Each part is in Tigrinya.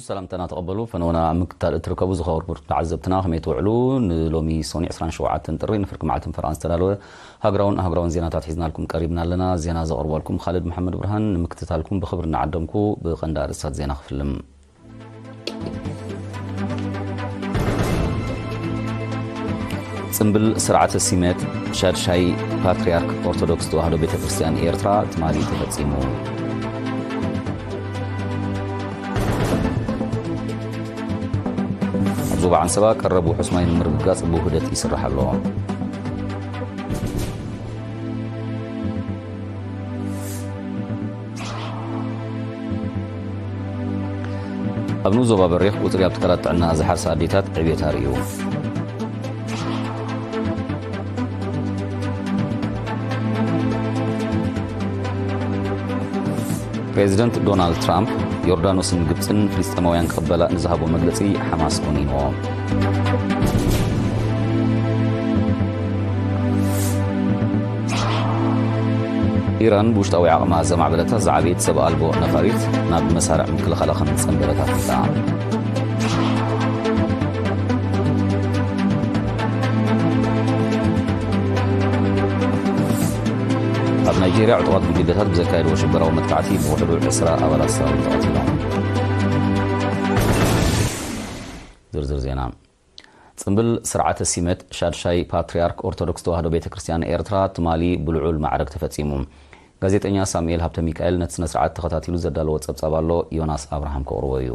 ሰላምታና ተቐበሉ። ፈነወና ኣብ ምክትታል እትርከቡ ዝኸበርኩም ተዓዘብትና ከመይ ትውዕሉ? ንሎሚ ሰኑይ ዕስራን ሸውዓተን ጥሪ ንፍርቂ መዓልትን ፈረቓን ዝተዳለወ ሃገራውን ኣህጉራውን ዜናታት ሒዝናልኩም ቀሪብና ኣለና። ዜና ዘቕርበልኩም ካልድ መሓመድ ብርሃን፣ ንምክትታልኩም ብኽብሪ እናዓደምኩ ብቐንዲ ኣርእስታት ዜና ክፍልም። ጽምብል ስርዓተ ሲመት ሻድሻይ ፓትርያርክ ኦርቶዶክስ ተዋህዶ ቤተ ክርስቲያን ኤርትራ ትማሊ ተፈጺሙ። ኣብ ዞባ ዓንሰባ ቀረብ ውሑስ ማይ ንምርግጋጽ ብውህደት ይስራሕ ኣሎ። ኣብ ንኡስ ዞባ በሪኽ ቁጽሪ ኣብ ትካላት ጥዕና ዝሓርሳ ኣዴታት ዕብየት ኣርእዩ። ፕሬዚደንት ዶናልድ ትራምፕ ዮርዳኖስን ግብጽን ፍልስጤማውያን ክቕበላ ንዝሃቦ መግለጺ ሓማስ ኮኒንዎ። ኢራን ብውሽጣዊ ዓቕማ ዘማዕበለታ ዝዓበየት ሰብ ኣልቦ ነፋሪት ናብ መሳርዕ ምክልኻላ ከም ዝጸንበለት ኣፍሊጣ። ኣብ ናይጄርያ ዕጡቓት ጉጅለታት ብዘካየድዎ ሽበራዊ መጥቃዕቲ ብውሕዱ ዕስራ ኣባላት ሰራዊት ተቐቲሎም። ዝርዝር ዜና። ጽምብል ስርዓተ ሲመት ሻድሻይ ፓትርያርክ ኦርቶዶክስ ተዋህዶ ቤተ ክርስቲያን ኤርትራ ትማሊ ብልዑል ማዕረግ ተፈጺሙ። ጋዜጠኛ ሳሙኤል ሃብተ ሚካኤል ነቲ ስነ ስርዓት ተኸታቲሉ ዘዳለዎ ጸብጻብ ኣሎ፣ ዮናስ ኣብርሃም ከቕርቦ እዩ።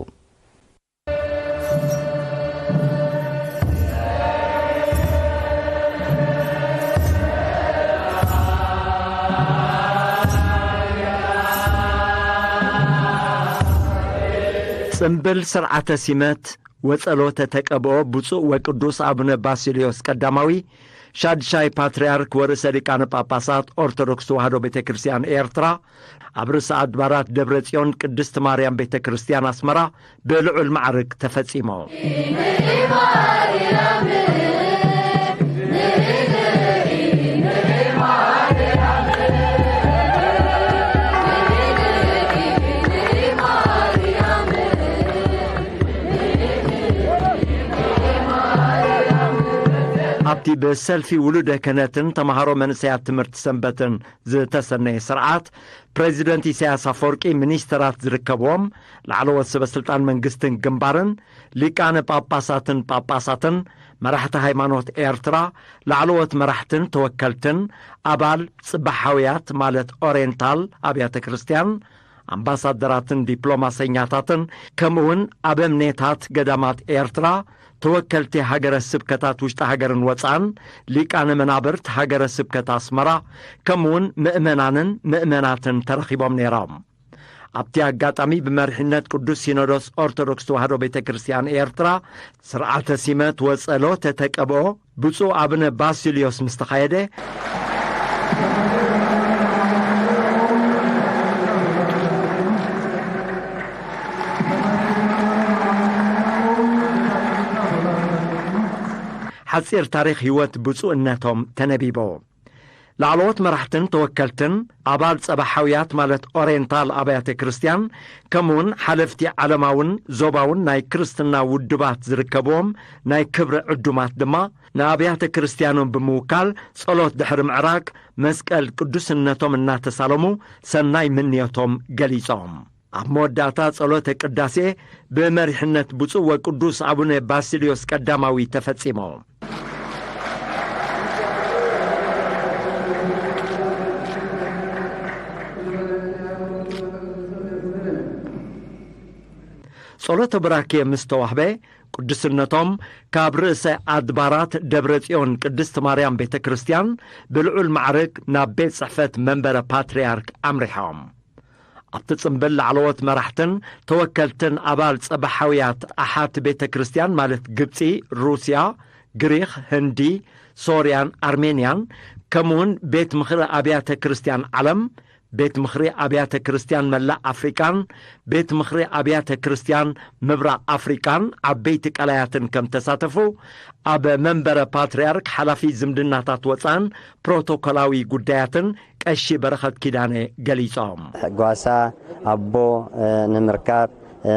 ጽምብል ስርዓተ ሲመት ወጸሎተ ተቀብኦ ብፁዕ ወቅዱስ ኣቡነ ባሲልዮስ ቀዳማዊ ሻድሻይ ፓትርያርክ ወርእሰ ሊቃነ ጳጳሳት ኦርቶዶክስ ተዋህዶ ቤተ ክርስቲያን ኤርትራ ኣብ ርእሰ ኣድባራት ደብረ ጽዮን ቅድስት ማርያም ቤተ ክርስቲያን ኣስመራ ብልዑል ማዕርግ ተፈጺሙ። ኣብቲ ብሰልፊ ውሉደ ክህነትን ተምሃሮ መንእሰያት ትምህርቲ ሰንበትን ዝተሰነየ ስርዓት፣ ፕሬዚደንት ኢሳያስ ኣፈወርቂ፣ ሚኒስተራት ዝርከብዎም ላዕለዎት ሰበ ስልጣን መንግስትን ግንባርን፣ ሊቃነ ጳጳሳትን ጳጳሳትን፣ መራሕቲ ሃይማኖት ኤርትራ፣ ላዕለዎት መራሕትን ተወከልትን፣ ኣባል ጽባሕ ሃውያት ማለት ኦሬንታል ኣብያተ ክርስቲያን፣ ኣምባሳደራትን ዲፕሎማሰኛታትን፣ ከምኡውን ኣበምኔታት ገዳማት ኤርትራ፣ ተወከልቲ ሃገረ ስብከታት ውሽጢ ሃገርን ወጻእን፣ ሊቃነ መናብርት ሃገረ ስብከት ኣስመራ፣ ከምኡውን ምእመናንን ምእመናትን ተረኺቦም ነይሮም። ኣብቲ ኣጋጣሚ ብመሪሕነት ቅዱስ ሲኖዶስ ኦርቶዶክስ ተዋህዶ ቤተ ክርስቲያን ኤርትራ ስርዓተ ሲመት ወጸሎተ ተቀብኦ ብፁዕ ኣቡነ ባሲልዮስ ምስ ተኻየደ፣ ሓጺር ታሪኽ ህይወት ብፁዕነቶም ተነቢቡ። ላዕለዎት መራሕትን ተወከልትን ኣባል ጸባሓውያት ማለት ኦሬንታል ኣብያተ ክርስቲያን፣ ከምኡውን ሓለፍቲ ዓለማውን ዞባውን ናይ ክርስትና ውድባት ዝርከብዎም ናይ ክብሪ ዕዱማት ድማ ንኣብያተ ክርስቲያኖም ብምውካል ጸሎት ድሕሪ ምዕራግ መስቀል ቅዱስነቶም እናተሳለሙ ሰናይ ምንዮቶም ገሊጾም። ኣብ መወዳእታ ጸሎተ ቅዳሴ ብመሪሕነት ብፁዕ ወቅዱስ ኣቡነ ባሲልዮስ ቀዳማዊ ተፈጺሙ። ጸሎተ ቡራኬ ምስ ተዋህበ፣ ቅዱስነቶም ካብ ርእሰ ኣድባራት ደብረ ጽዮን ቅድስት ማርያም ቤተ ክርስቲያን ብልዑል ማዕርግ ናብ ቤት ጽሕፈት መንበረ ፓትርያርክ ኣምሪሖም። ኣብቲ ጽምብል ላዕለዎት መራሕትን ተወከልትን ኣባል ጸባሓውያት ኣሓት ቤተ ክርስቲያን ማለት ግብጺ፣ ሩስያ፣ ግሪኽ፣ ህንዲ፣ ሶርያን ኣርሜንያን፣ ከምኡውን ቤት ምኽሪ ኣብያተ ክርስቲያን ዓለም፣ ቤት ምኽሪ ኣብያተ ክርስቲያን መላእ ኣፍሪቃን ቤት ምኽሪ ኣብያተ ክርስቲያን ምብራቕ ኣፍሪቃን ዓበይቲ ቀላያትን ከም ተሳተፉ ኣብ መንበረ ፓትርያርክ ሓላፊ ዝምድናታት ወጻእን ፕሮቶኮላዊ ጉዳያትን ቀሺ በረኸት ኪዳነ ገሊጾም። ጓሳ ኣቦ፣ እ፣ ንምርካብ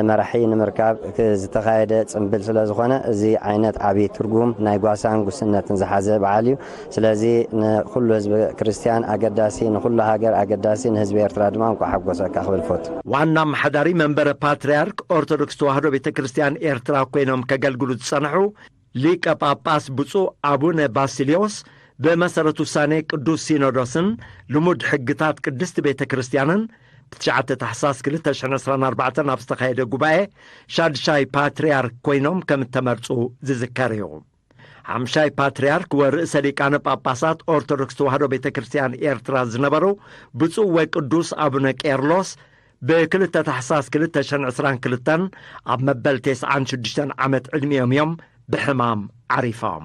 መራሒ ንምርካብ ዝተኻየደ ጽምብል ስለ ዝኾነ፣ እዚ ዓይነት ዓቢ ትርጉም ናይ ጓሳን ጉስነትን ዝሓዘ በዓል እዩ። ስለዚ ንኹሉ ህዝቢ ክርስትያን ኣገዳሲ፣ ንኹሉ ሃገር ኣገዳሲ፣ ንህዝቢ ኤርትራ ድማ እንኳዕ ሓጎሰካ ክብል ፈቱ። ዋና ኣመሓዳሪ መንበረ ፓትርያርክ ኦርቶዶክስ ተዋህዶ ቤተ ክርስትያን ኤርትራ ኮይኖም ከገልግሉ ዝጸንሑ ሊቀ ጳጳስ ብፁዕ ኣቡነ ባሲልዮስ፣ ብመሰረት ውሳኔ ቅዱስ ሲኖዶስን ልሙድ ሕግታት ቅድስቲ ቤተ ክርስትያንን፣ ብ9 ታሕሳስ ክልተ ሽሕን ዕስራን ኣርባዕተን ኣብ ዝተኻየደ ጉባኤ ሻድሻይ ፓትርያርክ ኮይኖም ከም እተመርጹ ዝዝከር እዩ። ሓምሻይ ፓትርያርክ ወርእሰ ሊቃነ ጳጳሳት ኦርቶዶክስ ተዋህዶ ቤተ ክርስትያን ኤርትራ ዝነበሩ ብፁዕ ወቅዱስ ኣቡነ ቄርሎስ ብ2 ታሕሳስ ክልተ ሽሕን ዕስራን ክልተን ኣብ መበል ተስዓን ሽዱሽተን ዓመት ዕድሚኦም እዮም ብሕማም ዓሪፎም።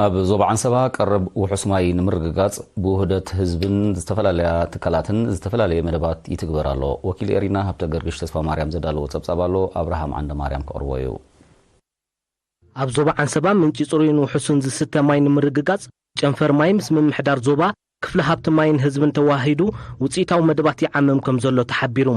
ኣብ ዞባ ዓንሰባ ቀረብ ውሑስ ማይ ንምርግጋጽ ብውህደት ህዝብን ዝተፈላለያ ትካላትን ዝተፈላለየ መደባት ይትግበር ኣሎ። ወኪል ኤሪና ሃብተ ገርግሽ ተስፋ ማርያም ዘዳለዎ ጸብጻብ ኣሎ፣ ኣብርሃም ዓንደ ማርያም ከቕርቦ እዩ። ኣብ ዞባ ዓንሰባ ምንጪ ጽሩይን ውሑስን ዝስተ ማይ ንምርግጋጽ ጨንፈር ማይ ምስ ምምሕዳር ዞባ፣ ክፍሊ ሃብቲ ማይን ህዝብን ተዋሂዱ ውጽኢታዊ መደባት ይዓምም ከም ዘሎ ተሓቢሩ።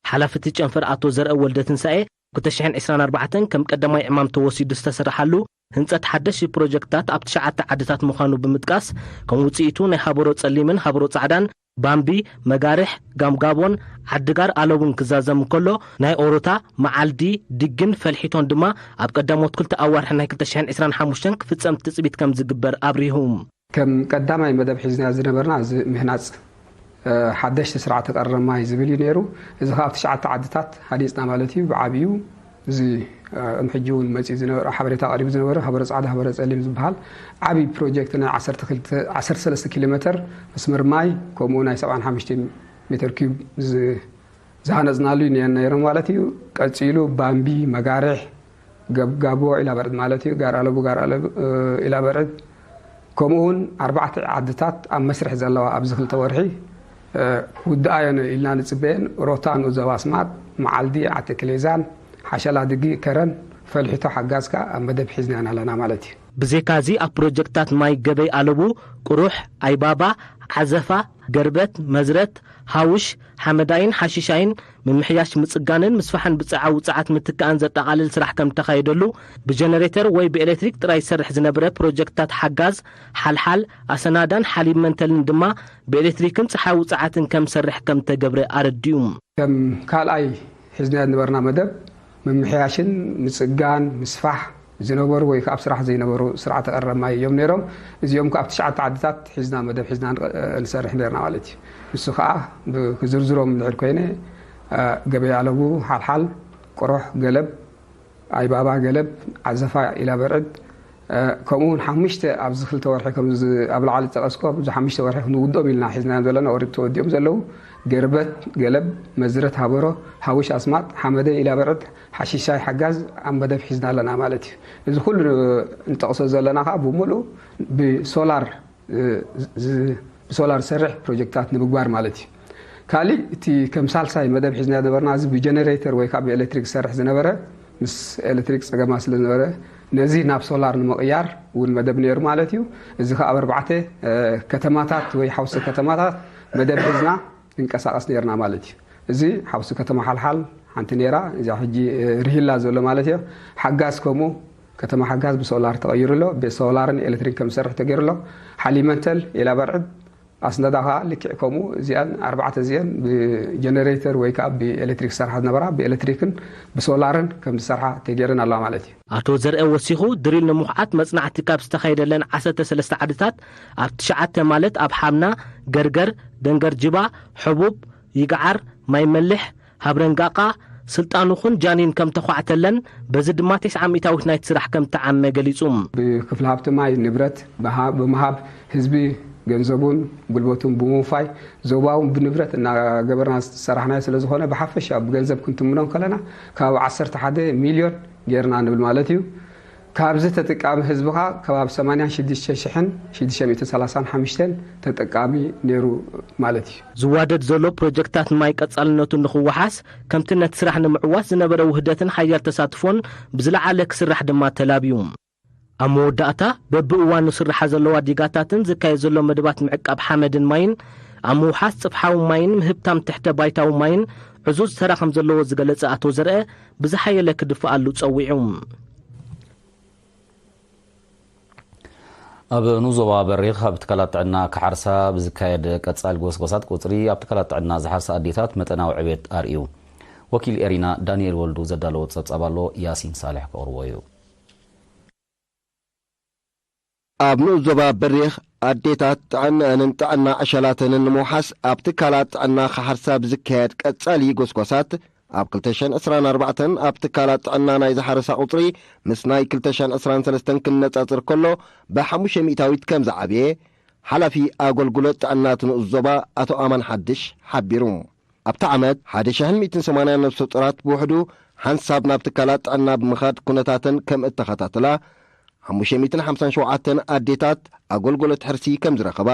ሓላፊ እቲ ጨንፈር ኣቶ ዘርአ ወልደ ትንሳኤ፣ ክልተ ሽሕን ዕስራን ኣርባዕተን ከም ቀዳማይ ዕማም ተወሲዱ ዝተሰርሓሉ ህንጸት ሓደሽቲ ፕሮጀክትታት ኣብ ትሽዓተ ዓድታት ምዃኑ ብምጥቃስ፣ ከም ውጽኢቱ ናይ ሃበሮ ጸሊምን ሃበሮ ጻዕዳን፣ ባምቢ፣ መጋርሕ፣ ጋምጋቦን ዓድጋር ኣለቡን ክዛዘም እንከሎ፣ ናይ ኦሮታ፣ መዓልዲ፣ ድግን ፈልሒቶን ድማ ኣብ ቀዳሞት ክልተ ኣዋርሕ ናይ ክልተ ሽሕን ዕስራን ሓሙሽተን ክፍጸም ትጽቢት ከም ዝግበር ኣብሪሁ። ከም ቀዳማይ መደብ ሒዝና ዝነበርና እዚ ምህናጽ፣ እ፣ ሓደሽቲ ስርዓተ ቀረብ ማይ ዝብል እዩ ነይሩ። እዚ ኸኣ ኣብ ትሽዓተ ዓድታት ሃኒጽና ማለት እዩ። ብዓብዩ እዚ፣ እ፣ ቅድሚ ሕጂ እውን መጺኡ ዝነበረ ሓበሬታ ቀሪቡ ዝነበረ ሃበረ ጻዕዳ ሃበረ ጸሊም ዝበሃል ዓብዪ ፕሮጀክት ናይ ዓሰርተ ክልተ፣ ዓሰርተ ሰለስተ ኪሎ ሜተር መስመር ማይ፣ ከምኡ ናይ ሰብዓን ሓሙሽተን ሜተር ኪዩብ ዝ-፣ ዝሃነጽናሉ እዩ ነይርና ማለት እዩ። ቀጺሉ ባምቢ፣ መጋርሕ፣ ገብጋቦ ኢላበርዕድ ማለት እዩ። ጋር ኣለቡ፣ ጋር ኣለቡ፣ እ፣ ኢላበርዕድ፣ ከምኡ እውን ኣርባዕተ ዓድታት ኣብ መስርሕ ዘለዋ ኣብዚ ክልተ ወርሒ፣ እ፣ ክውድኣዮ ኢልና ንጽበየን፣ ሮታ ንኡዘባ ኣስማጥ፣ መዓልዲ፣ ዓተክሌዛን፣ ሓሸላ ድጊ፣ ከረን፣ ፈልሒቶ ሓጋዝካ ኣብ መደብ ሒዝና ኣለና ማለት እዩ። ብዘይካዚ ኣብ ፕሮጀክትታት ማይ ገበይ ኣለቡ፣ ቁሩሕ፣ ኣይባባ፣ ዓዘፋ፣ ገርበት፣ መዝረት፣ ሃውሽ፣ ሓመዳይን ሓሺሻይን ምምሕያሽ ምጽጋንን ምስፋሕን ብጽዓ ውጽዓት ምትካእን ዘጠቓልል ስራሕ ከም ተኻየደሉ፣ ብጀነሬተር ወይ ብኤሌክትሪክ ጥራይ ዝሰርሕ ዝነበረ ፕሮጀክትታት ሓጋዝ፣ ሓልሓል፣ ኣሰናዳን ሓሊብ መንተልን ድማ ብኤሌክትሪክን ጸሓይ ውጽዓትን ከም ዝሰርሕ ከም ተገብረ ኣረዲኡ። ከም ካልኣይ ሒዝናዮ ዝነበርና መደብ ምምሕያሽን ምጽጋን፣ ምስፋሕ ዝነበሩ ወይ ከኣ ኣብ ስራሕ ዘይነበሩ ስርዓተ ቀረብ ማይ እዮም ነይሮም። እዚኦም ከኣ ኣብ ትሽዓተ ዓድታት ሒዝና መደብ ሒዝና ንቐ-፣ ንሰርሕ ነርና ማለት እዩ። ንሱ ከኣ ብ-፣ ክዝርዝሮም ልዕል ኮይነ፣ እ፣ ገበያ ኣለቡ፣ ሓልሓል፣ ቆሮሕ፣ ገለብ፣ ኣይባባ፣ ገለብ፣ ዓዘፋ፣ ኢላ በርዕድ፣ እ፣ ከምኡ እውን ሓሙሽተ ኣብዚ ክልተ ወርሒ ከም ዝ-፣ ኣብ ላዕሊ ዝጠቐስኮ ኣብዚ ሓሙሽተ ወርሒ ክንውድኦም ኢልና ሒዝናዮም ዘለና፣ ኦሪት ተወዲኦም ዘለዉ፣ ገርበት፣ ገለብ፣ መዝረት፣ ሃበሮ፣ ሃውሽ፣ ኣስማጥ፣ ሓመደ፣ ኢላ በርዕድ፣ ሓሺሻይ ሓጋዝ ኣብ መደብ ሒዝና ኣለና ማለት እዩ። እዚ ኩሉ ንጠቕሶ ዘለና ከዓ ብምሉእ ብሶላር፣ እ፣ ዝ-፣ ብሶላር ዝሰርሕ ፕሮጀክታት ንምግባር ማለት እዩ። ካሊእ እቲ ከም ሳልሳይ መደብ ሒዝና ዝነበርና እዚ ብጀነሬተር ወይ ከዓ ብኤሌክትሪክ ዝሰርሕ ዝነበረ ምስ ኤሌክትሪክ ጸገማት ስለ ዝነበረ ነዚ ናብ ሶላር ንምቕያር እውን መደብ ነይሩ ማለት እዩ። እዚ ከዓ ኣብ ኣርባዕተ፣ እ፣ ከተማታት ወይ ሓውሲ ከተማታት መደብ ሒዝና ንንቀሳቐስ ነርና ማለት እዩ። እዚ ሓውሲ ከተማ ሓልሓል ሓንቲ ነይራ፣ እዚኣ ሕጂ፣ እ፣ ርሂላ ዘሎ ማለት እዩ። ሓጋዝ ከምኡ፣ ከተማ ሓጋዝ ብሶላር ተቐይሩ ኣሎ። ብሶላርን ኤሌክትሪክ ከም ዝሰርሕ ተገይሩ ኣሎ። ሓሊመንተል፣ ኤላ በርዕድ፣ ኣስነዳ ኸዓ ልክዕ ከምኡ፣ እዚኣን ኣርባዕተ እዚአን ብጀነሬተር ወይ ከዓ ብኤሌክትሪክ ዝሰርሓ ዝነበራ ብኤሌክትሪክን ብሶላርን ከም ዝሰርሓ ተገይረን ኣለዋ ማለት እዩ። ኣቶ ዘርአ ወሲኹ፣ ድሪል ንምኹዓት መጽናዕቲ ካብ ዝተኻየደለን ዓሰርተ ሰለስተ ዓድታት ኣብ ትሽዓተ ማለት ኣብ ሓምና፣ ገርገር፣ ደንገርጅባ፣ ሕቡብ፣ ይግዓር፣ ማይ መልሕ፣ ሃብረንጋቃ፣ ስልጣን ኹን ጃኒን ከም ተዃዕተለን፣ በዚ ድማ ተስዓ ሚእታዊት ናይቲ ስራሕ ከም ተዓመ ገሊጹ። ብክፍሊ ሃብቲ ማይ ንብረት ብሃ-፣ ብምሃብ ህዝቢ ገንዘቡን ጉልበቱን ብምውፋይ ዞባውን ብንብረት እናገበርና ዝሰራሕናዮ ስለ ዝኾነ ብሓፈሻ ብገንዘብ ክንትምኖ ከለና ካብ ዓሰርተ ሓደ ሚልዮን ጌርና ንብል ማለት እዩ። ካብዚ ተጠቃሚ ህዝቢ ኸዓ ከባቢ ሰማንያን ሽዱሽተ ሽሕን ሽዱሽተ ሚእትን ሰላሳን ሓሙሽተን ተጠቃሚ ነይሩ ማለት እዩ። ዝዋደድ ዘሎ ፕሮጀክትታት ማይ ቀጻልነቱ ንኽወሓስ፣ ከምቲ ነቲ ስራሕ ንምዕዋት ዝነበረ ውህደትን ሓያል ተሳትፎን ብዝለዓለ ክስራሕ ድማ ተላብዩ። ኣብ መወዳእታ፣ በብእዋኑ ዝስርሓ ዘለዋ ዲጋታትን ዝካየድ ዘሎ መደባት ምዕቃብ ሓመድን ማይን ኣብ ምውሓስ ጽፍሓዊ ማይን ምህብታም ትሕተ ባይታዊ ማይን ዕዙዝ ተራ ከም ዘለዎ ዝገለጸ ኣቶ ዘርአ፣ ብዝሓየለ ክድፍኣሉ ጸዊዑ። ኣብ ንዞባ በሪኽ ኣብ ትካላት ጥዕና ክሓርሳ ብዝካየድ ቀጻሊ ጎስጎሳት፣ ቁጽሪ ኣብ ትካላት ጥዕና ዝሓርሳ ኣዴታት መጠናዊ ዕቤት ኣርእዩ። ወኪል ኤሪና ዳንኤል ወልዱ ዘዳለዎ ጸብጻብ ኣሎ፣ ያሲን ሳልሕ ከቕርቦ እዩ። ኣብ ንኡስ ዞባ በሪኽ ኣዴታት ጥዕንአንን ጥዕና ዕሸላተንን ንምውሓስ ኣብ ትካላት ጥዕና ክሓርሳ ብዝካየድ ቀጻሊ ጎስጓሳት፣ ኣብ ክልተ ሽሕን ዕስራን ኣርባዕተን ኣብ ትካላት ጥዕና ናይ ዝሓረሳ ቁጽሪ ምስ ናይ ክልተ ሽሕን ዕስራን ሰለስተን ክነጻጸር ከሎ ብሓሙሽተ ሚእታዊት ከም ዝዓብየ ሓላፊ ኣገልግሎት ጥዕና እቲ ንኡስ ዞባ ኣቶ ኣማን ሓድሽ ሓቢሩ። ኣብቲ ዓመት ሓደ ሽሕን ሚእትን ሰማንያን ነብሰ ጡራት ብውሕዱ ሓንሳብ ናብ ትካላት ጥዕና ብምኻድ ኩነታተን ከም እተኸታተላ፣ ሓሙሽተ ሚእትን ሓምሳን ሸውዓተን ኣዴታት ኣገልግሎት ሕርሲ ከም ዝረኸባ፣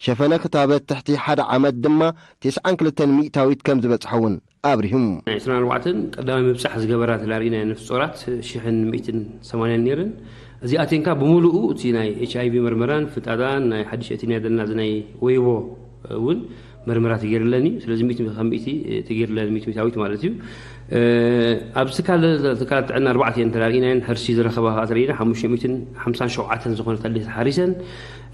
ሸፈነ ክታበት ትሕቲ ሓደ ዓመት ድማ ተስዓን ክልተን ሚእታዊት ከም ዝበጽሐ እውን ኣብሪሁም። ናይ ዕስራን ኣርባዕተን ቀዳማይ ምብጻሕ ዝገበራ ተላሪእና ነፍሲ ጾራት ሽሕን ሚእትን ሰማንያን ነይረን። እዚኣተን ከኣ ብምሉኡ እቲ ናይ ኤች ኣይ ቪ መርመራን ፍጣጣን ናይ ሓድሽ እቲ ናይ ዘለና እዚ ናይ ወይቦ እውን መርመራ ተገይርለን እዩ። ስለዚ ሚእቲ ካብ ሚእቲ ተገይርለን፣ ሚእቲ ሚእታዊት ማለት እዩ። እ፣ ኣብዚ ትካል፣ ትካላት ጥዕና ኣርባዕተ እየን ተላሪእናየን፣ ሕርሲ ዝረኸባ ከኣ ተላሪእና ሓሙሽተ ሚእትን ሓምሳን ሸውዓተን ዝኾነ ተልሂት ሓሪሰን።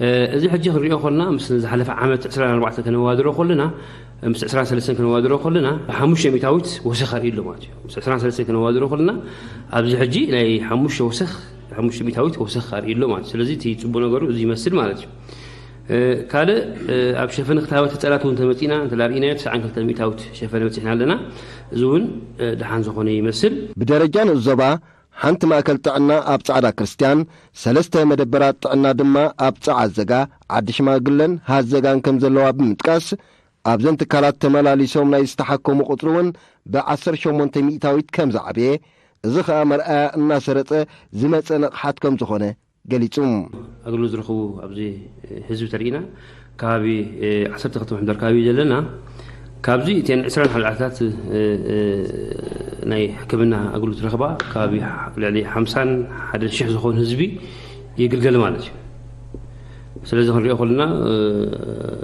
እ፣ እዚ ሕጂ ክንሪኦ ከለና ምስ ዝሓለፈ ዓመት ዕስራን ኣርባዕተን ከነዋድሮ ከለና፣ ምስ ዕስራን ሰለስተን ከነዋድሮ ከለና ሓሙሽተ ሚእታዊት ወሰኽ ኣርኢ ኣሎ ማለት እዩ። ምስ ዕስራን ሰለስተን ከነዋድሮ ከለና ኣብዚ ሕጂ ናይ ሓሙሽተ ወሰኽ፣ ሓሙሽተ ሚእታዊት ወሰኽ ኣርኢ ኣሎ ማለት እዩ። ስለዚ እቲ ጽቡቕ ነገሩ እዚ ይመስል ማለት እዩ። እ፣ ካልእ፣ እ፣ ኣብ ሸፈነ ክታበት ህጻናት እውን ተመጺና እንተላርኢናዮ ተስዓን ክልተን ሚእታዊት ሸፈነ በጺሕና ኣለና። እዚ እውን፣ እ፣ ደሓን ዝኾነ ይመስል። ብደረጃ ንኡስ ዞባ ሓንቲ ማእከል ጥዕና ኣብ ጻዕዳ ክርስትያን፣ ሰለስተ መደበራት ጥዕና ድማ ኣብ ጸዓዘጋ፣ ዓዲ ሽማግለን ሃዘጋን ከም ዘለዋ ብምጥቃስ፣ ኣብዘን ትካላት ተመላሊሶም ናይ ዝተሓከሙ ቁጽሪ እውን ብዓሰርተ ሸሞንተ ሚእታዊት ከም ዝዓበየ፣ እዚ ኸኣ መርኣያ እናሰረጸ ዝመጸ ንቕሓት ከም ዝኾነ ገሊጹ። ኣገልግሎት ዝረኽቡ ኣብዚ ህዝቢ ተሪእና ከባቢ ዓሰርተ ክልተ ምሕደር ከባቢ እዩ ዘለና። ካብዚ እተን ዕስራን ሓደን ዓድታት ናይ ሕክምና ኣገልግሎት ረኽባ ከባቢ ልዕሊ ሓምሳን ሓደን ሽሕ ዝኾኑ ህዝቢ ይግልገል ማለት እዩ። ስለዚ ክንሪኦ ከለና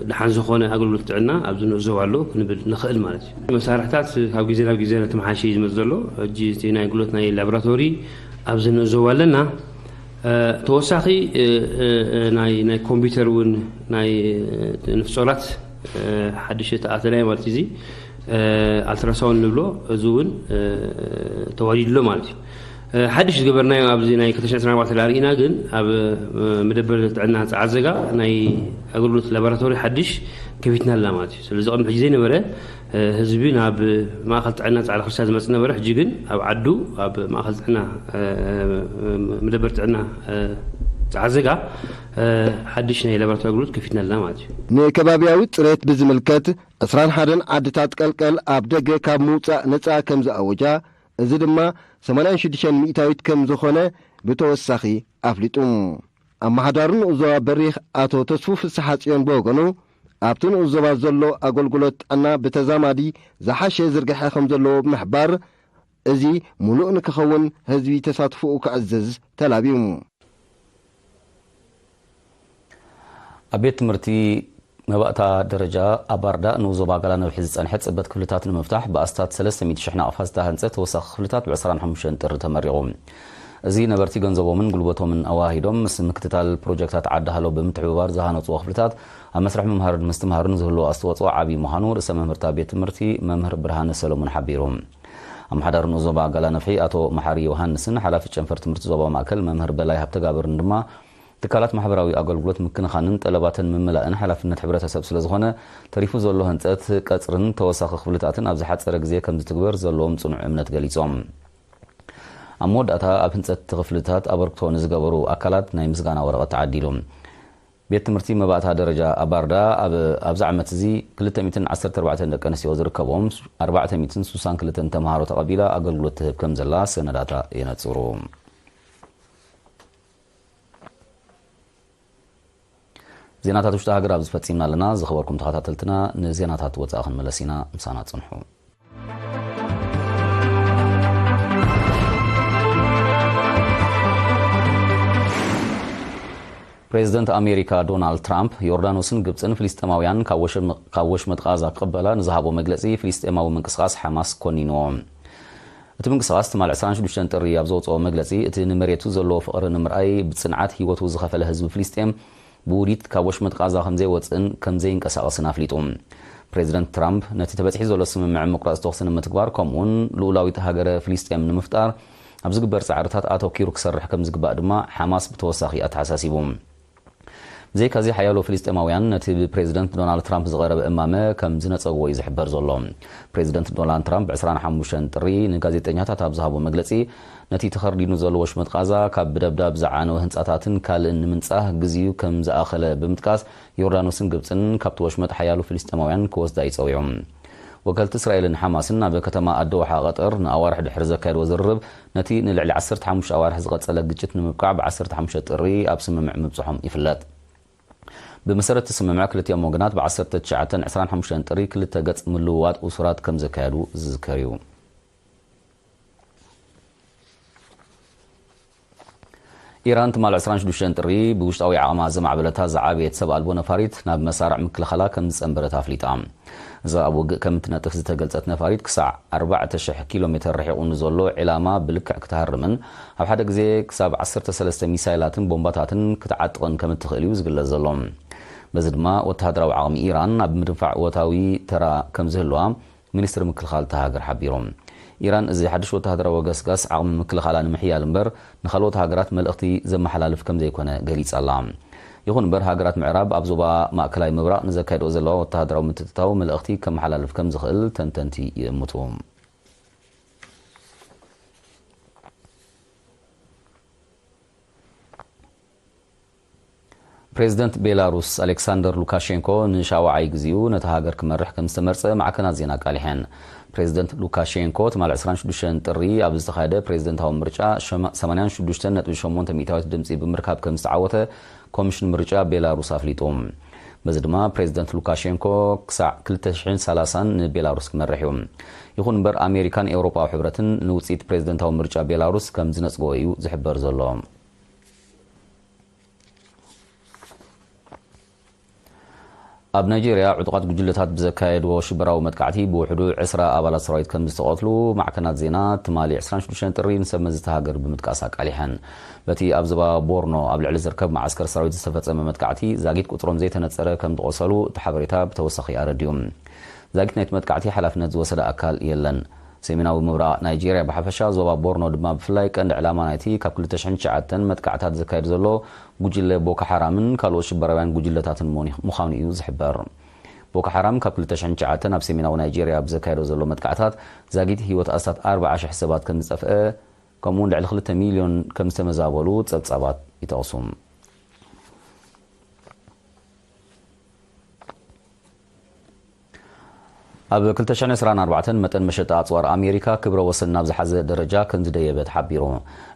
ደሓን ዝኾነ ኣገልግሎት ጥዕና ኣብዚ ንዕዘብ ኣሎ ክንብል ንኽእል ማለት እዩ። መሳርሕታት ካብ ግዜ ናብ ግዜ እናተመሓየሸ እዩ ዝመጽእ ዘሎ። ሕጂ እቲ ናይ ኣገልግሎት ናይ ላቦራቶሪ ኣብዚ ንዕዘብ ኣለና። ተወሳኺ ናይ ኮምፒውተር እውን ናይ ንፍጾራት ሓድሽ ተኣተናዮ ማለት እዚ ኣልትራሳውንድ ንብሎ፣ እዚ እውን ተዋዲድሎ ማለት እዩ። ሓድሽ ዝገበርናዮ ኣብዚ ናይ ክልተ ሽሕን ዕስራን ኣርባዕተን ኣርኢና፣ ግን ኣብ መደበር ጥዕና ጸዓዘጋ ናይ ኣገልግሎት ላቦራቶሪ ሓድሽ ከፊትና ኣለና ማለት እዩ። ስለዚ ቅድሚ ሕጂ ዘይነበረ ህዝቢ ናብ ማእኸል ጥዕና ጻዕዳ ክርስቲያን ዝመጽእ ነበረ። ሕጂ ግን ኣብ ዓዱ ኣብ ማእኸል ጥዕና መደበር ጥዕና ጸዓዘጋ ሓድሽ ናይ ላቦራቶሪ ኣገልግሎት ከፊትና ኣለና ማለት እዩ። ንከባቢያዊ ጽሬት ብዝምልከት ዕስራን ሓደን ዓድታት ቀልቀል ኣብ ደገ ካብ ምውጻእ ነጻ ከም ዝኣወጃ፣ እዚ ድማ ሰማንያን ሽዱሽተን ሚእታዊት ከም ዝኾነ ብተወሳኺ ኣፍሊጡ። ኣመሓዳሪ ንኡስ ዞባ በሪኽ ኣቶ ተስፉ ፍስሓጽዮን ብወገኑ፣ ኣብቲ ንኡስ ዞባ ዘሎ ኣገልግሎት ጥዕና ብተዛማዲ ዝሓሸ ዝርግሐ ከም ዘለዎ ብምሕባር፣ እዚ ምሉእ ንክኸውን ህዝቢ ተሳትፎኡ ክዕዝዝ ተላብዩ። ኣብ ቤት ትምህርቲ መባእታ ደረጃ ኣባርዳ ንኡስ ዞባ ጋላ ነብሒ ዝጸንሐ ጽበት ክፍልታት ንምፍታሕ ብኣስታት ሰለስተ ሚእቲ ሽሕ ናቕፋ ዝተሃንጸ ተወሳኺ ክፍልታት ብ ዕስራን ሓሙሽተን ጥሪ ተመሪቑ። እዚ ነበርቲ ገንዘቦምን ጉልበቶምን ኣዋሂዶም ምስ ምክትታል ፕሮጀክታት ዓዲ ሃሎ ብምትሕብባር ዝሃነጽዎ ክፍልታት ኣብ መስርሕ ምምሃርን ምስትምሃርን ዝህልዎ ኣስተዋጽኦ ዓቢ ምዃኑ ርእሰ መምህርታ ቤት ትምህርቲ መምህር ብርሃነ ሰሎሞን ሓቢሩ። ኣመሓዳሪ ንኡስ ዞባ ጋላ ነፍሒ ኣቶ መሓሪ ዮሃንስን ሓላፊ ጨንፈር ትምህርቲ ዞባ ማእከል መምህር በላይ ሃብተጋብርን ድማ ትካላት ማሕበራዊ ኣገልግሎት ምክንኻንን ጠለባተን ምምላእን ሓላፍነት ሕብረተሰብ ስለ ዝኾነ፣ ተሪፉ ዘሎ ህንጸት ቀጽርን ተወሳኺ ክፍልታትን ኣብ ዝሓጸረ ግዜ ከም ዝትግበር ዘለዎም ጽኑዕ እምነት ገሊጾም። ኣብ መወዳእታ ኣብ ህንጸት ክፍልታት ኣበርክቶ ንዝገበሩ ኣካላት ናይ ምስጋና ወረቐት ተዓዲሉ። ቤት ትምህርቲ መባእታ ደረጃ ኣባርዳ ኣብ፣ ኣብዚ ዓመት እዚ ክልተ ሚእትን ዓሰርተ ኣርባዕተን ደቂ ኣንስትዮ ዝርከብኦም ኣርባዕተ ሚእትን ስሳን ክልተን ተምሃሮ ተቐቢላ ኣገልግሎት ትህብ ከም ዘላ ሰነዳታ የነጽሩ። ዜናታት ውሽጢ ሃገር ኣብዚ ፈጺምና ኣለና። ዝኸበርኩም ተኸታተልትና፣ ንዜናታት ወጻኢ ክንምለስ ኢና። ምሳና ጽንሑ። ፕሬዚደንት ኣሜሪካ ዶናልድ ትራምፕ፣ ዮርዳኖስን ግብፅን ፍልስጤማውያን ካብ ወሸም-፣ ካብ ወሽመጥ ቓዛ ክቕበላ ንዝሃቦ መግለፂ፣ ፍልስጤማዊ ምንቅስቓስ ሓማስ ኮኒንዎ። እቲ ምንቅስቓስ ትማሊ ዕስራን ሽዱሽተን ጥሪ ኣብ ዘውፅኦ መግለፂ፣ እቲ ንመሬቱ ዘለዎ ፍቕሪ ንምርኣይ ብፅንዓት ህይወቱ ዝኸፈለ ህዝቢ ፍልስጤም ብውዲት ካብ ወሽመጥ ቓዛ ከምዘይወፅእን ከምዘይንቀሳቐስን ኣፍሊጡ። ፕሬዚደንት ትራምፕ ነቲ ተበፂሑ ዘሎ ስምምዕ ምቁራፅ ተኹሲ ንምትግባር፣ ከምኡውን ልኡላዊት ሃገረ ፍልስጤም ንምፍጣር ኣብ ዝግበር ፃዕርታት ኣተኪሩ ክሰርሕ ከም ዝግባእ ድማ ሓማስ ብተወሳኺ ኣተሓሳሲቡ። ብዘይካዚ፣ ሓያሎ ፍልስጤማውያን ነቲ ብፕሬዚደንት ዶናልድ ትራምፕ ዝቐረበ እማመ ከም ዝነጸግዎ እዩ ዝሕበር ዘሎ። ፕሬዚደንት ዶናልድ ትራምፕ ዕስራን ሓሙሽተን ጥሪ ንጋዜጠኛታት ኣብ ዝሃቦ መግለጺ፣ ነቲ ተኸርዲኑ ዘሎ ወሽመጥ ቓዛ ካብ ብደብዳብ ዝዓነወ ህንጻታትን ካልእን ንምንጻህ ግዜኡ ከም ዝኣኸለ ብምጥቃስ፣ ዮርዳኖስን ግብጽን ካብቲ ወሽመጥ ሓያሎ ፍልስጤማውያን ክወስዳ እዩ ጸዊዑ። ወከልቲ እስራኤልን ሓማስን ኣብ ከተማ ኣደውሓ ቀጠር ንኣዋርሕ ድሕሪ ዘካየድዎ ዝርርብ፣ ነቲ ንልዕሊ ዓሰርተ ሓሙሽተ ኣዋርሕ ዝቐጸለ ግጭት ንምብቃዕ ብ ዓሰርተ ሓሙሽተ ጥሪ ኣብ ስምምዕ ምብጽሖም ይፍለጥ። ብመሰረት እቲ ስምምዕ፣ ክልቲኦም ወገናት ብ ዓሰርተ ትሽዓተን ዕስራን ሓሙሽተን ጥሪ ክልተ ገጽ ምልውዋጥ እሱራት ከም ዘካየዱ ዝዝከር እዩ። ኢራን ትማል ዕስራን ሽዱሽተን ጥሪ ብውሽጣዊ ዓቕማ ዘማዕበለታ ዝዓበየት ሰብ ኣልቦ ነፋሪት ናብ መሳርዕ ምክልኻላ ከም ዝጸንበረት ኣፍሊጣ። እዛ ኣብ ውግእ ከም እትነጥፍ ዝተገልጸት ነፋሪት፣ ክሳዕ ኣርባዕተ ሽሕ ኪሎ ሜተር ርሒቑ ንዘሎ ዒላማ ብልክዕ ክትሃርምን ኣብ ሓደ ግዜ ክሳብ ዓሰርተ ሰለስተ ሚሳይላትን ቦምባታትን ክትዓጥቕን ከም እትኽእል እዩ ዝግለጽ ዘሎ። በዚ ድማ ወተሃደራዊ ዓቕሚ ኢራን ኣብ ምድንፋዕ እወታዊ ተራ ከም ዝህልዋ ሚኒስትሪ ምክልኻል እታ ሃገር ሓቢሩ። ኢራን እዚ ሓድሽ ወተሃደራዊ ገስጋስ ዓቕሚ ምክልኻላ ንምሕያል እምበር፣ ንኻልኦት ሃገራት መልእኽቲ ዘመሓላልፍ ከም ዘይኮነ ገሊጻ ኣላ። ይኹን እምበር፣ ሃገራት ምዕራብ ኣብ ዞባ ማእከላይ ምብራቕ ንዘካየድኦ ዘለዋ ወተሃደራዊ ምትእትታው መልእኽቲ ከመሓላልፍ ከም ዝኽእል ተንተንቲ ይእምቱ። ፕሬዚደንት ቤላሩስ ኣሌክሳንደር ሉካሼንኮ ንሻውዓይ ግዜኡ ነታ ሃገር ክመርሕ ከም ዝተመርጸ ማዕከናት ዜና ኣቃሊሐን። ፕሬዚደንት ሉካሼንኮ ትማል ዕስራን ሽዱሽተን ጥሪ ኣብ ዝተኻየደ ፕሬዚደንታዊ ምርጫ ሸማ-፣ ሰማንያን ሽዱሽተን ነጥቢ ሸሞንተ ሚእታዊት ድምጺ ብምርካብ ከም ዝተዓወተ ኮሚሽን ምርጫ ቤላሩስ ኣፍሊጡ። በዚ ድማ ፕሬዚደንት ሉካሼንኮ ክሳዕ ክልተ ሽሕን ሰላሳን ንቤላሩስ ክመርሕ እዩ። ይኹን እምበር፣ ኣሜሪካን ኤውሮጳዊ ሕብረትን ንውጽኢት ፕሬዚደንታዊ ምርጫ ቤላሩስ ከም ዝነጽግዎ እዩ ዝሕበር ዘሎ። ኣብ ናይጄርያ፣ ዕጡቓት ጉጅለታት ብዘካየድዎ ሽበራዊ መጥቃዕቲ ብውሕዱ ዕስራ ኣባላት ሰራዊት ከም ዝተቐትሉ ማዕከናት ዜና ትማሊ ዕስራን ሽዱሽተን ጥሪ ንሰብ መዚ እታ ሃገር ብምጥቃስ ኣቃሊሐን። በቲ ኣብ ዞባ ቦርኖ ኣብ ልዕሊ ዝርከብ መዓስከር ሰራዊት ዝተፈጸመ መጥቃዕቲ፣ ዛጊት ቁጽሮም ዘይተነጸረ ከም ዝቖሰሉ እቲ ሓበሬታ ብተወሳኺ ኣረዲኡ። ዛጊት ናይቲ መጥቃዕቲ ሓላፍነት ዝወሰደ ኣካል የለን። ሰሜናዊ ምብራቕ ናይጄርያ ብሓፈሻ፣ ዞባ ቦርኖ ድማ ብፍላይ፣ ቀንዲ ዕላማ ናይቲ ካብ ክልተ ሽሕን ትሽዓተን መጥቃዕታት ዘካየድ ዘሎ ጉጅለ ቦኮ ሓራምን ካልኦት ሽበራውያን ጉጅለታትን ምዃኑ እዩ ዝሕበር። ቦኮ ሓራም ካብ ክልተ ሽሕን ትሽዓተን ኣብ ሰሜናዊ ናይጄርያ ብዘካየዶ ዘሎ መጥቃዕታት ዛጊት ህይወት ኣስታት ኣርባዓ ሽሕ ሰባት ከም ዝጠፍአ፣ ከምኡውን ልዕሊ ክልተ ሚልዮን ከም ዝተመዛበሉ ጸብጻባት ይጠቕሱ። ኣብ ክልተ ሽሕን ዕስራን ኣርባዕተን መጠን መሸጣ ኣጽዋር ኣሜሪካ ክብረ ወሰን ናብ ዝሓዘ ደረጃ ከም ዝደየበ ተሓቢሩ።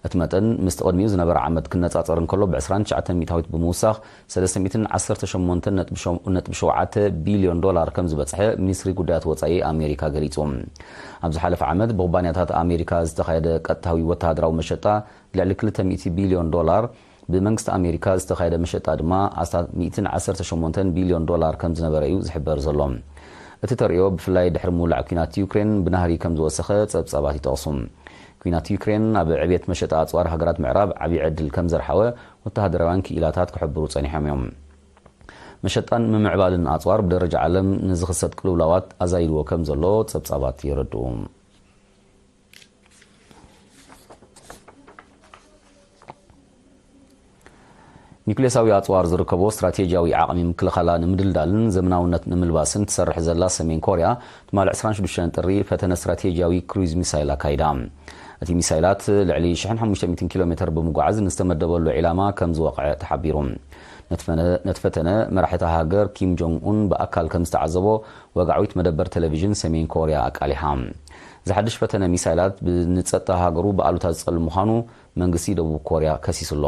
እቲ መጠን ምስቲ ቅድሚኡ ዝነበረ ዓመት ክነጻጸር እንከሎ ብ ዕስራን ትሽዓተን ሚእታዊት ብምውሳኽ ሰለስተ ሚእትን ዓሰርተ ሸሞንተን ነጥቢ ሸውዓተ ቢልዮን ዶላር ከም ዝበጽሐ ሚኒስትሪ ጉዳያት ወጻኢ ኣሜሪካ ገሊጹ። ኣብ ዝሓለፈ ዓመት ብኩባንያታት ኣሜሪካ ዝተኻየደ ቀጥታዊ ወተሃደራዊ መሸጣ ልዕሊ ክልተ ሚእቲ ቢልዮን ዶላር፣ ብመንግስቲ ኣሜሪካ ዝተኻየደ መሸጣ ድማ ኣስታት ሚእትን ዓሰርተ ሸሞንተን ቢልዮን ዶላር ከም ዝነበረ እዩ ዝሕበር ዘሎ። እቲ ተርእዮ ብፍላይ ድሕሪ ምውላዕ ኲናት ዩክሬን ብናህሪ ከም ዝወሰኸ ጸብጻባት ይጠቕሱ። ኲናት ዩክሬን ኣብ ዕብየት መሸጣ ኣጽዋር ሃገራት ምዕራብ ዓቢ ዕድል ከም ዘርሓወ ወተሃደራውያን ክኢላታት ክሕብሩ ጸኒሖም እዮም። መሸጣን ምምዕባልን ኣጽዋር ብደረጃ ዓለም ንዝኽሰት ቅልውላዋት ኣዛይድዎ ከም ዘሎ ጸብጻባት የረድኡ። ኒኩሌሳዊ ኣጽዋር ዝርከቦ ስትራቴጂያዊ ዓቕሚ ምክልኻላ ንምድልዳልን ዘመናውነት ንምልባስን ትሰርሕ ዘላ ሰሜን ኮርያ፣ ትማሊ ዕስራን ሽዱሽተን ጥሪ ፈተነ ስትራቴጂያዊ ክሩዝ ሚሳይል ኣካይዳ። እቲ ሚሳይላት ልዕሊ ሽሕን ሓሙሽተ ሚእትን ኪሎ ሜተር ብምጓዓዝ ንዝተመደበሉ ዒላማ ከም ዝወቕዐ ተሓቢሩ። ነቲ ፈነ-፣ ነቲ ፈተነ መራሒ እታ ሃገር ኪም ጆንግ ኡን ብኣካል ከም ዝተዓዘቦ ወግዓዊት መደበር ቴሌቪዥን ሰሜን ኮርያ ኣቃሊሓ። እዚ ሓድሽ ፈተነ ሚሳይላት ብ-፣ ንጸጥታ ሃገሩ ብኣሉታ ዝጸልም ምዃኑ መንግስቲ ደቡብ ኮርያ ከሲሱ ኣሎ።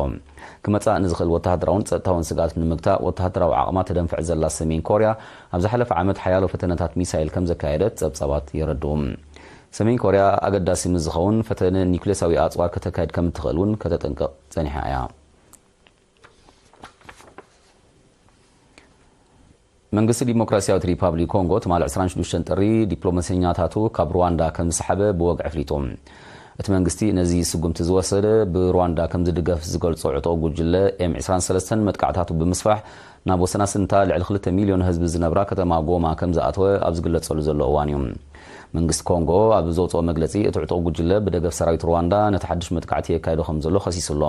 ክመጽእ ንዝኽእል ወተሃደራውን ጸጥታውን ስግኣት ንምግታእ ወተሃደራዊ ዓቕማ ተደንፍዕ ዘላ ሰሜን ኮርያ፣ ኣብ ዝሓለፈ ዓመት ሓያሎ ፈተነታት ሚሳይል ከም ዘካየደት ጸብጻባት የረድኡ። ሰሜን ኮርያ ኣገዳሲ ምስ ዝኸውን፣ ፈተነ ኒኩሌሳዊ ኣጽዋር ከተካይድ ከም እትኽእል እውን ከተጠንቅቕ ጸኒሓ እያ። መንግስቲ ዲሞክራሲያዊት ሪፓብሊክ ኮንጎ ትማሊ ዕስራን ሽዱሽተን ጥሪ ዲፕሎማሰኛታቱ ካብ ሩዋንዳ ከም ዝሰሓበ ብወግዒ ኣፍሊጡ። እቲ መንግስቲ ነዚ ስጉምቲ ዝወሰደ ብሩዋንዳ ከም ዝድገፍ ዝገልጾ ዕጡቕ ጉጅለ ኤም ዕስራን ሰለስተን መጥቃዕታቱ ብምስፋሕ ናብ ወሰን ኣስንታ ልዕሊ ክልተ ሚልዮን ህዝቢ ዝነብራ ከተማ ጎማ ከም ዝኣተወ ኣብ ዝግለጸሉ ዘሎ እዋን እዩ። መንግስቲ ኮንጎ ኣብ ዘውፅኦ መግለፂ እቲ ዕጡቕ ጉጅለ ብደገፍ ሰራዊት ሩዋንዳ ነቲ ሓድሽ መጥቃዕቲ የካይዶ ከም ዘሎ ከሲሱ ኣሎ።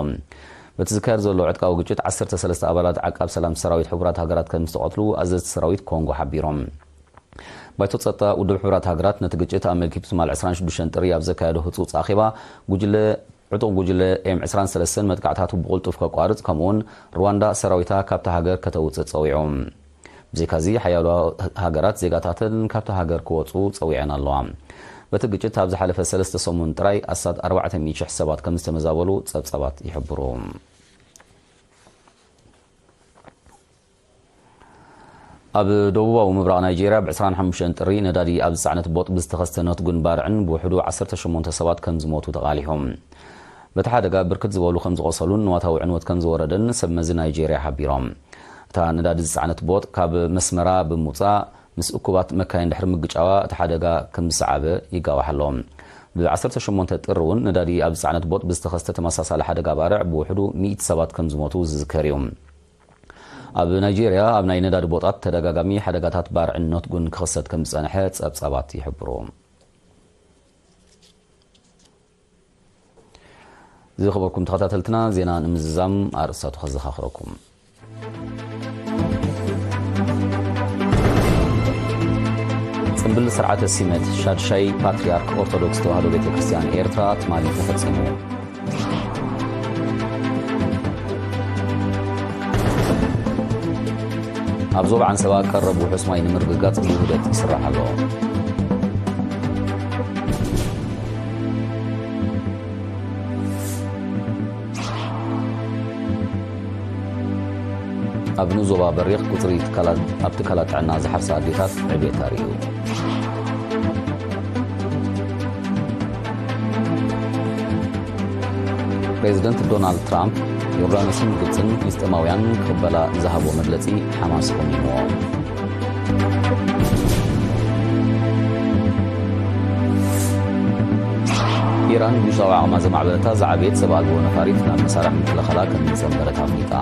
በቲ ዝካየድ ዘሎ ዕጥቃዊ ግጭት ዓሰርተ ሰለስተ ኣባላት ዓቃብ ሰላም ሰራዊት ሕቡራት ሃገራት ከም ዝተቐትሉ ኣዘዝቲ ሰራዊት ኮንጎ ሓቢሮም። ባይቶ ጸጥታ ውድብ ሕቡራት ሃገራት ነቲ ግጭት ኣመልኪቱ ትማል ዕስራን ሽዱሽተን ጥሪ ኣብ ዘካየዶ ህጹጽ ኣኼባ ጉጅለ ዕጡቕ ጉጅለ ኤም ዕስራን ሰለስተን መጥቃዕታቱ ብቕልጡፍ ከቋርጽ ከምኡውን ሩዋንዳ ሰራዊታ ካብታ ሃገር ከተውጽእ ጸዊዑ። ብዘይካዚ ሓያሎ ሃገራት ዜጋታተን ካብታ ሃገር ክወጹ ጸዊዐን ኣለዋ። በቲ ግጭት ኣብ ዝሓለፈ ሰለስተ ሰሙን ጥራይ ኣስታት ኣርባዕተ ሚእቲ ሽሕ ሰባት ከም ዝተመዛበሉ ጸብጻባት ይሕብሩ። ኣብ ደቡባዊ ምብራቕ ናይጄርያ ብ ዕስራን ሓሙሽተን ጥሪ ነዳዲ ኣብ ዝጸዕነት ቦጥ ብዝተኸስተ ነትጉን ባርዕን ብውሕዱ ዓሰርተ ሸሞንተ ሰባት ከም ዝሞቱ ተቓሊሖም። በቲ ሓደጋ ብርክት ዝበሉ ከም ዝቖሰሉን ንዋታዊ ዕንወት ከም ዝወረደን ሰብ መዚ ናይጄርያ ሓቢሮም። እታ ነዳዲ ዝጸዕነት ቦጥ ካብ መስመራ ብምውጻእ ምስ እኩባት መካይን ድሕሪ ምግጫዋ እቲ ሓደጋ ከም ዝሰዓበ ይጋዋሕ ኣሎ። ብ ዓሰርተ ሸሞንተ ጥሪ እውን ነዳዲ ኣብ ዝጸዕነት ቦጥ ብዝተኸስተ ተመሳሳሊ ሓደጋ ባርዕ ብውሕዱ ሚእቲ ሰባት ከም ዝሞቱ ዝዝከር እዩ። ኣብ ናይጄርያ ኣብ ናይ ነዳዲ ቦጣት ተደጋጋሚ ሓደጋታት ባርዕን ነትጉን ክኽሰት ከም ዝጸንሐ ጸብጻባት ይሕብሩ። ዝኸበርኩም ተኸታተልትና፣ ዜና ንምዝዛም ኣርእስታቱ ከዘኻኽረኩም። ጽምብል ስርዓተ ሲመት ሻድሻይ ፓትርያርክ ኦርቶዶክስ ተዋህዶ ቤተ ክርስቲያን ኤርትራ ትማሊ ተፈጺሙ። ኣብ ዞባ ዓንሰባ ቀረብ ውሑስ ማይ ንምርግጋጽ ብውህደት ይስራሕ ኣሎ። ኣብ ንዞባ በሪኽ ቁጽሪ ትካላት፣ ኣብ ትካላት ጥዕና ዝሓፍሳ ኣዴታት ዕብየት ኣርእዩ። ፕሬዚደንት ዶናልድ ትራምፕ ዮርዳኖስን ግብጽን ፍልስጤማውያን ክቕበላ ዝሃቦ መግለጺ ሓማስ ኮኒንዎ። ኢራን ግዙኣዊ ዓቕማ ዘማዕበለታ ዝዓበየት ሰብ ኣልቦ ነፋሪት ናብ መሳርያ ምክልኻላ ከም ዝጸንበረት ኣፍሊጣ።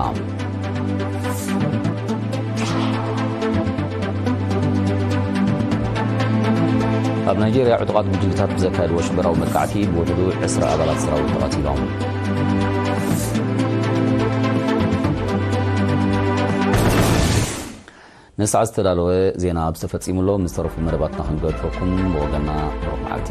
ኣብ ናይጄርያ ዕጡቓት ጉጅለታት ብዘካየድዎ ሽበራዊ መጥቃዕቲ ብውሕዱ ዕስራ ኣባላት ሰራዊት ተቐቲሎም። ንሰዓት ዝተዳለወ ዜና ኣብዚ ተፈጺሙ ኣሎ። ምስ ዝተረፉ መደባትና ክንገድፈኩም፣ ብወገንና ብሩኽ መዓልቲ።